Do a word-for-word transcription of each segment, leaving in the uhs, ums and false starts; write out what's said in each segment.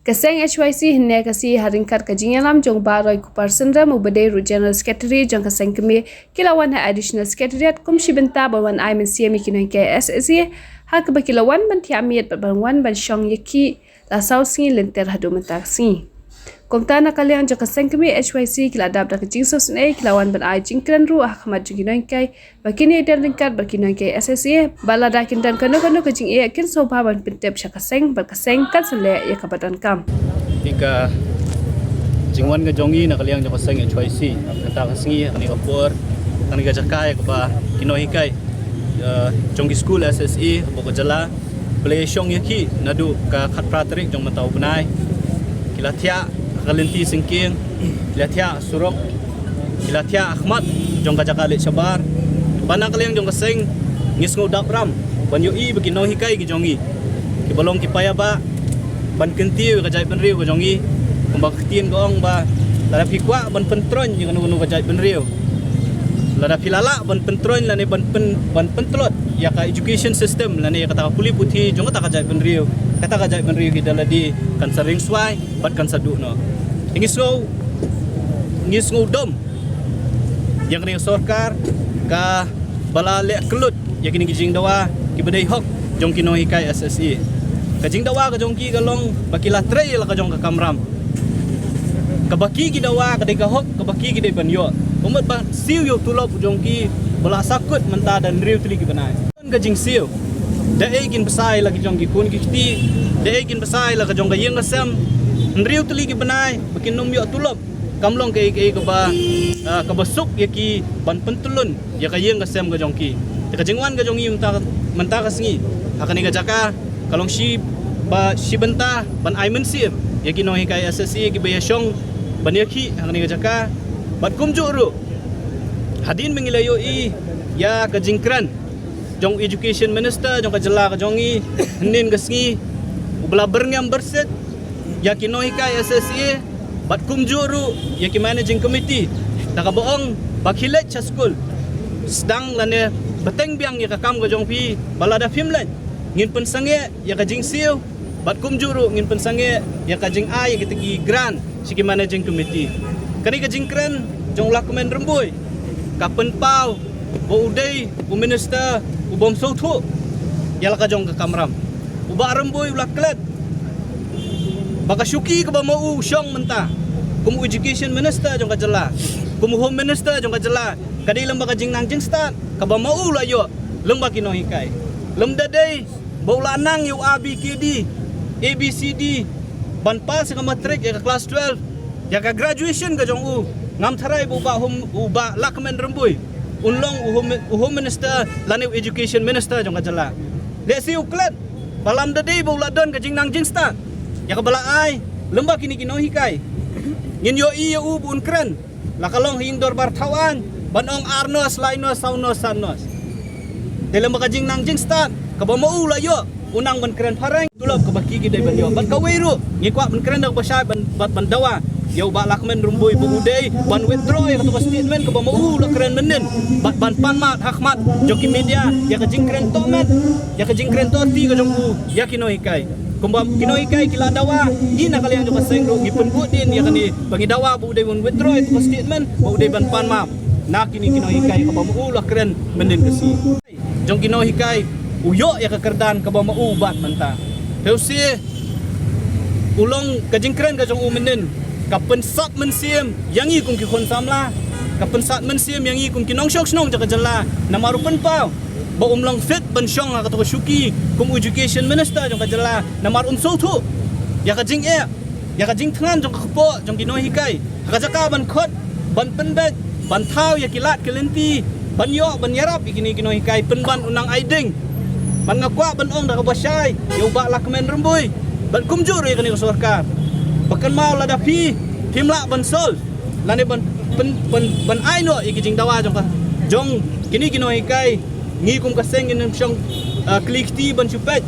Ka seng H Y C hynne ka sngi ha ryngkat ka jingïalam jong Bah Roy Kupar Synrem uba dei ruh General Secretary jong ka seng kmie ki la wan ha Additional Secretariat kum shi bynta ban wan ai mynsiem ïa ki nonghikai S S A ha kaba ki la wan ban thiah miet bad ban wan ban shong ïa ki la saw sngi lynter haduh mynta ka sngi. Kumta na ka liang jong ka seng kmie H Y C ki la dap da ka jingsngewsynei ki la wan ban ai jingkren ruh ha khmat jong ki nonghikai ba kin ïai don ryngkat bad ki nonghikai S S A bad lada kin don kano kano ka jingeh kin sngewbha ban pyntip sha ka seng bad ka seng kan sa leh ïa kaba donkam. Ïa ka jingwan ka jong ngi na ka liang jong ka seng H Y C mynta ka sngi ha kane ka por ha kane ka jaka ïa kaba ki nonghikai, eh, jong ki skul S S A hapoh ka jylla ba la ïashong ïa ki naduh ka khatphra tarik jong mynta u bnai. Ki la thiah ha ka lynti syngkien, ki la thiah surok, ki la thiah ha khmat jong ka jaka leit shabar. Bad na ka liang jong ka seng ngi sngew dap ram ban ïohi ba ki nonghikai ki jong ngi kiba long ki paidbah ban kyntiew ïa ka jaitbynriew ka jong ngi. Kumba ka ktien ka ong ba lada phi kwah ban pyntroiñ ïa kano kano ka jaitbynriew, lada phi la lah ban pyntroiñ lane ban pyn, ban pyntlot ïa ka education system lane ïa kata ka pule puthi jong kata ka jaitbynriew, kata ka jaitbynriew hi da lade kan sa ringswai bad kan sa duh noh. Ngi sngew, ngi sngew dom ïa kane ka sorkar kaba la leh kyllut ïa kine ki jingdawa kiba dei hok jong ki nonghikai S S A. Ka jingdawa ka jong ki ka long ba ki la trei ïa la ka jong ka kamram. Kaba ki ki dawa ka dei ka hok kaba ki ki dei ban ïoh. Ka mut ba siew ïa u tulop jong ki ba la sahkut mynta da hynriew tylli ki bnai. Ka jingsiew, da ei kin bsa ïa la ki jong ki khun ki kti, da ei kin bsa ïa la ka jong ka ïing ka sem. Hynriew tylli ki bnai ba kin ym ïoh tulop kam long kaei kaei kaba, ah, kaba suk ïa ki ban pyntyllun ïa ka ïing ka sem ka jong ki. Te ka jingwan ka jong ngi mynta, mynta ka sngi ha kane ka jaka ka long shi ba shi bynta ban ai mynsiem ïa ki nonghikai S S A kiba ïashong ban ïakhih ha kane ka jaka. Bad kumjuh ruh hadien ba ngi la ïohi ïa ka jingkren jong u Education Minister jong ka jylla ka jong ngi hynnin ka sngi, uba la byrngem byrsit ïa ki nonghikai S S A bad kumjuh ruh ïa ki managing committee da kaba ong ba khie leit sha skul sdang lane bteng biang ïa ka kam ka jong phi, ba lada phim leit ngin pynsangeh ïa ka jingsiew bad kumjuh ruh ngin pynsangeh ïa ka jingai ïa kita ki grant sha ki managing committee. Kane ka jingkren jong u Lahkmen Rymbui ka pynpaw ba u dei u minister u bym sngewthuh ïa la ka jong ka kamram. U Bah Rymbui u la klet ba ka shuki kaba ma u shong mynta kum u education minister jong ka jylla, kum u home minister jong ka jylla, ka dei lem bad ka jingnang jingstad kaba ma u la ïoh lem bad ki nonghikai. Lem da dei ba u la nang ïa u A B K D, A B C D ban pass ïa ka matric, ïa ka class twelve, ïa ka graduation ka jong u, ngam tharai ba u Bah home, u Bah Lahkmen Rymbui un long u home, u home minister lane u education minister jong ka jylla. Lehse u klet ba lem da dei ba u la don ka jingnang jingstad ïa kaba la ai lem bad kine ki nonghikai, ngin ïohi ïa u ba un kren la ka long ha ïing dorbar thaw aiñ ban ong ar nos, lai nos, saw nos, san nos. Te lem bad ka jingnang jingstad kaba ma u la ïoh, u nang ban kren phareng tulop kaba ki ki dei ban ïoh. Bad kawei ruh ngi kwah ban kren da kaba shai ban, bad ban dawa ïa u Bah Lahkmen Rymbui ba u dei ban withdraw ïa kata ka statement kaba ma u la kren mynnin bad ban pan map ha khmat jong ki media ïa ka jingkren tohmet, ïa ka jingkren tohti ka jong u ïa ki nonghikai. Kumba ki nonghikai ki la dawa, ngi na ka liang jong ka seng ruh ngi pynbud dien ïa kane ba ngi dawa ba u dei ban withdraw ïa ka statement, ba u dei ban pan map na kine ki nonghikai kaba ma u la kren mynnin ka sngi. Jong ki nonghikai u ïoh ïa ka kyrdan kaba ma u bat mynta. Te u sie u long ka jingkren ka jong u mynnin ka pynsat mynsiem ïa ngi kum ki khun samla, ka pynsat mynsiem ïa ngi kum ki nongshong shnong jong ka jylla, namar u pynpaw ba um long fit ban shong ha kata ka shuki kum u education minister jong ka jylla, namar um sngewthuh ïa ka jingeh, ïa ka jingthngan jong ka kpoh jong ki nonghikai. Ha ka jaka ban khot, ban pynbeit, ban thaw ïa ki lad ki lynti ban ïoh ban ïarap ïa kine ki nonghikai, pynban u nang ai ding. Bad nga kwah ban ong da kaba shai ïa u Bah Lahkmen Rymbui bad kumjuh ruh ïa kane ka sorkar ba kynmaw lada phi phim lah ban solve lane ban pyn, pyn, ban ai noh ïa ki jingdawa jong ka, jong kine ki nonghikai, ngi kum ka seng ngin ym shong, ah, kli kti ban shu peit.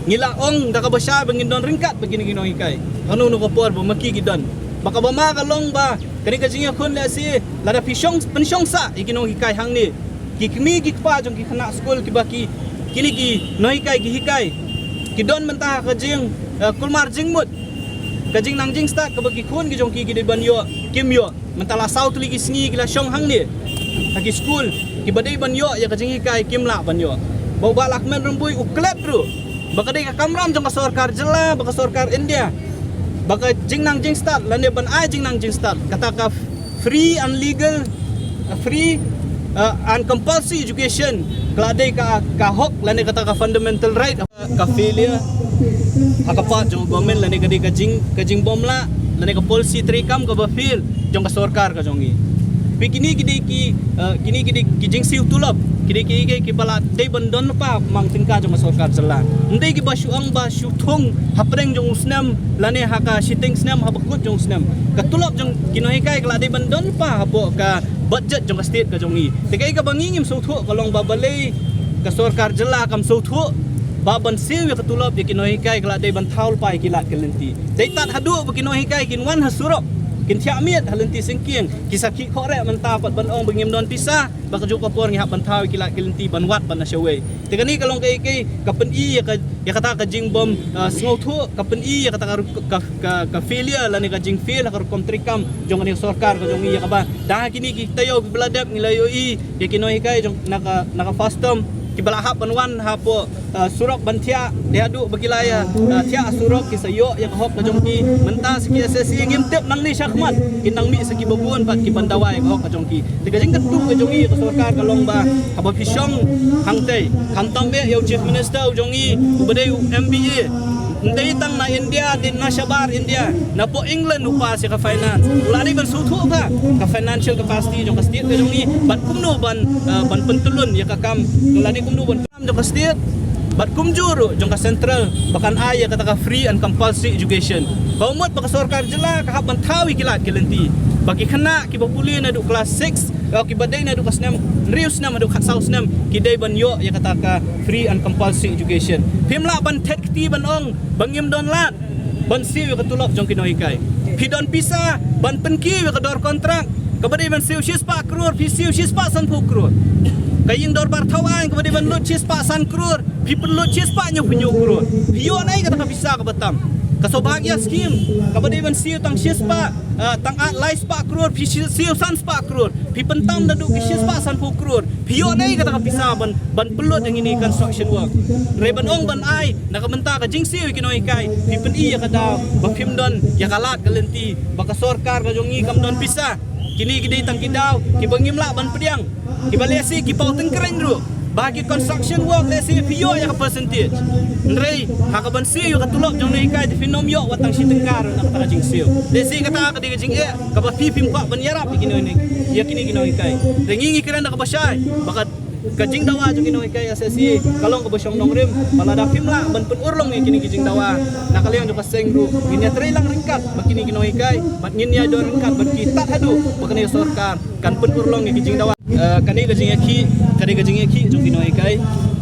Ngi la ong da kaba shai ba ngin don ryngkat bad kine ki nonghikai hano hano ka por ba ma ki ki don. Ba kaba ma ka long ba kane ka jingïakhun lehse lada phi shong, pynshong sah ïa ki nonghikai hangne, ki kmie ki kpa jong ki khynnah skul kiba ki, kine ki nonghikai ki hikai, Ki don mynta ka jing, eh, kulmar jingmut. Ka jingnang jingstad kaba ki khun ki jong ki ki dei ban ïoh, kim ïoh. Mynta la saw tylli ki sngi ki la shong hangne ha ki skul, kiba dei ban ïoh ïa ka jinghikai kim lah ban ïoh. Ba u Bah Lahkmen Rymbui u klet ruh ba ka dei ka kamram jong ka sorkar jylla, ba ka sorkar India, ba ka jingnang jingstad lane ban ai jingnang jingstad, kata ka free and legal, uh, free, uh, and compulsory education, ka la dei ka, ka hok lane kata ka fundamental right. Ka failure ha ka part jong government lane ka dei ka jing, ka jingbymlah lane ka policy treikam kaba fail jong ka sorkar ka jong ngi. Phi, kine ki dei ki, uh, kine ki dei ki jingsiew tulop, ki dei ki, ki, kiba la dei ban don lypa mang tyngka jong ka sorkar jylla. Ym dei kiba shu ong ba shu thung hapdeng jong u snem lane ha ka shiteng snem, haba kut jong u snem. Ka tulop jong ki nonghikai ka la dei ban don lypa hapoh ka budget jong ka state ka jong ngi. Te kaei kaba ngi ngim sngewthuh ka long ba balei ka sorkar jylla kam sngewthuh ba ban siew ïa ka tulop ïa ki nonghikai ka la dei ban thaw lypa ïa ki lad ki lynti. Dei tad haduh ba ki nonghikai kin wan ha surok, kin thiah miet ha lynti syngkien, ki sakhi khohreh mynta pat ban ong ba ngim don pisa, ba kajuh ka por ngi hap ban thaw ïa ki lad ki lynti ban wad ban na shawei. Te kane ka long kaei kaei, ka pyni ïa ka, ïa kata ka jingbym, ah, sngewthuh, ka pyni ïa kata ka, ka, ka, ka failure lane ka jingfail ha ka rukom treikam jong kane ka sorkar ka jong ngi, ïa kaba da ha kine ki taïew kiba la dep ngi la ïohi ïa ki nonghikai jong na ka, na ka FAST term kiba la hap ban wan hapoh, ah, surok ban thiah, dei haduh ba ki la ïa, ah, thiah surok ki sa ïoh ïa ka hok ka jong ki. Mynta sa ki SSC ngim tip nangne shakhmat kin nang mih sa kiba bun pat ki ban dawa ïa ka hok ka jong ki. Te ka jingkyntu ka jong ngi ïa ka sorkar ka long ba haba phi shong hangtei, khamtam eh ïa u Chief Minister u jong ngi uba dei u MBA. Ym dei tang na India, dei na shabar India, na poh England u pass ïa ka finance. U la dei ban sngewthuh ba ka financial capacity jong ka state ka jong ngi bad kumno ban, eh, ban pyntyllun ïa ka kam, u la dei kumno ban jong ka state bad kumjuh ruh jong ka central ba kan ai ïa kata ka free and compulsory education. Ba u mut ba ka sorkar jylla ka hap ban thaw ïa ki lad ki lynti ba ki khynnah kiba pule naduh class six, eh, kiba dei naduh ka snem hynriew snem haduh khatsaw snem, ki dei ban ïoh ïa kata ka free and compulsory education. Phim lah ban thet kti ban ong ba ngim don lad ban siew ïa ka tulop jong ki nonghikai. Phi don pisa ban pynkiew ïa ka dor kontrak kaba dei ban siew shispah klur, phi siew shispah sanphew klur. Ka ïing dorbar thaw aiñ kaba dei ban lut shispah san klur, phi pynlut shispah hynñiewphew klur. Phi ïoh naei kata ka pisa kaba tam? Ka Saubhagya scheme kaba dei ban siew tang shispah, ah, tang ar laispah klur, phi siew, siew sanspah klur. Phi pyntam naduh ki shispah sanphew klur. Phi ïoh naei kata ka pisa ban, ban pynlut ïa kine ki construction work? Hynrei ban ong ban ai na ka bynta ka jingsiew ïa ki nonghikai, phi pyni ïa ka daw ba phim don ïa ka lad ka lynti, ba ka sorkar ka jong ngi kam don pisa. Kine ki dei tang ki daw kiba ngim lah ban pdiang, kiba lehse ki paw tyngkreiñ ruh ba ki construction work lehse phi ïoh ïa ka percentage. Hynrei ha kaban siew ïa ka tulop jong nonghikai te phin ym ïoh wat tang shi tyngka ruh na kata ka jingsiew. Lehse kata ka dei ka jingeh kaba phi phim kwah ban ïarap ïa kine, ïa kine ki nonghikai. Te ngi ngi kren da kaba shai ba ka, ka jingdawa jong ki nonghikai SSC ka long kaba shong nongrim, ba lada phim lah ban pynurlong ïa kine ki jingdawa na ka liang jong ka seng ruh, ngin ïatreilang ryngkat bad kine ki nonghikai bad ngin ïadon ryngkat bad ki tad haduh ba kane ka sorkar kan pynurlong ïa ki jingdawa. Eh, kane ka jingïakhih, kane ka jingïakhih jong ki nonghikai,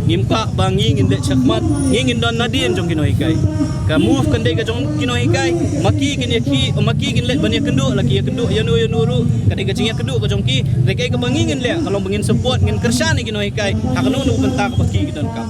ngim kwah ba ngi ngin leit shakhmat, ngi ngin don nadien jong ki nonghikai. Ka move kan dei ka jong ki nonghikai, ma ki kin ïakhih, ma ki kin leit ban ïakynduh, la ki ïakynduh ïano ïano ruh, ka dei ka jingïakynduh ka jong ki. Hynrei kaei kaba ngi ngin leh ka long ba ngin support, ngin kyrshan ïa ki nonghikai ha kano kano ka bynta kaba ki ki donkam.